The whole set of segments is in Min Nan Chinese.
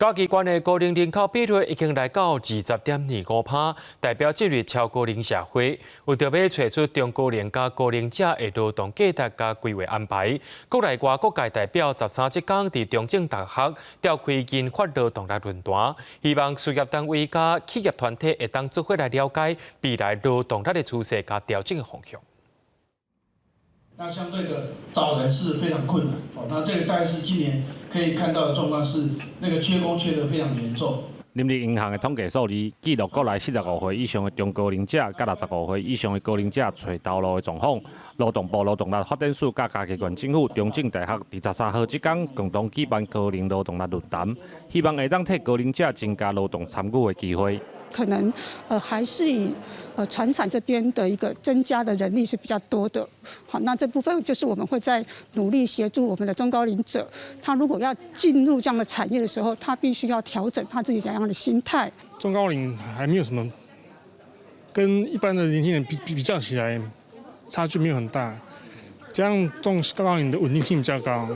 嘉義縣的高齡人口比率已經來到20.25%，代表進入超高齡社會。為著欲揣出中高齡佮高齡者的勞動價值佮規劃安排，國內外各界代表13這工佇中正大學召開銀髮勞動力論壇，希望事業單位佮企業團體會當做伙來了解未來勞動力的趨勢佮調整的方向。那相對的找人是非常困難，哦，那這個大概是今年可以看到的狀況是，那個缺工缺得非常嚴重。人力銀行的統計數字記錄國內45歲以上的中高齡者，佮65歲以上的高齡者揣頭路的狀況。勞動部勞動力發展署佮嘉義縣政府、中正大學佇13號這工共同舉辦高齡勞動力論壇，希望會當替高齡者增加勞動參與的機會。可能還是以傳產這邊的一個增加的人力是比較多的。好，那這部分就是我們會在努力協助我們的中高齡者，他如果要進入這樣的產業的時候，他必須要調整他自己怎樣的心態。中高齡還沒有什麼跟一般的年輕人比較起來，差距沒有很大，這樣中高齡的穩定性比較高。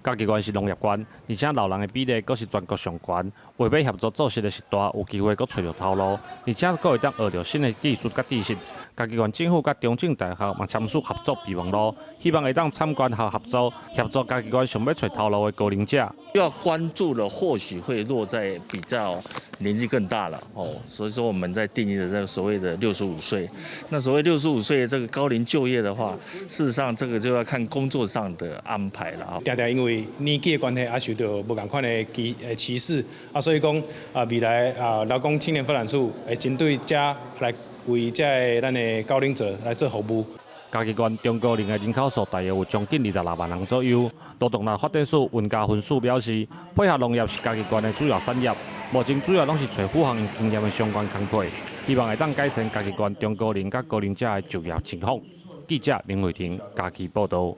嘉義縣是農業縣，而且老人的比例閣是全國上懸，為欲協助做實的時代有機會閣揣著頭路，而且閣會當學著新的技術佮知識。嘉義縣政府佮中正大學嘛簽署合作備忘錄，希望會當產官學合作，協助嘉義縣想欲揣頭路的高齡者。要關注的或許會落在比較年紀更大了哦，所以說我們在定義的這個所謂的六十五歲，那所謂六十五歲這個高齡就業的話，事實上這個就要看工作上的安排了啊。定定因為年紀的關係，也受著無仝款的歧視啊，所以講啊，未來啊，勞工青年發展處會針對這來為這个咱的高齡者來做服務。嘉義縣中高齡的人口數大約有將近26萬人左右。勞動力發展署雲嘉分署表示，配合農業是嘉義縣的主要產業，目前主要攏是揣符合經驗的相關工課，希望會當改善嘉義縣中高齡佮高齡者的就業情況。記者林慧婷嘉義報導。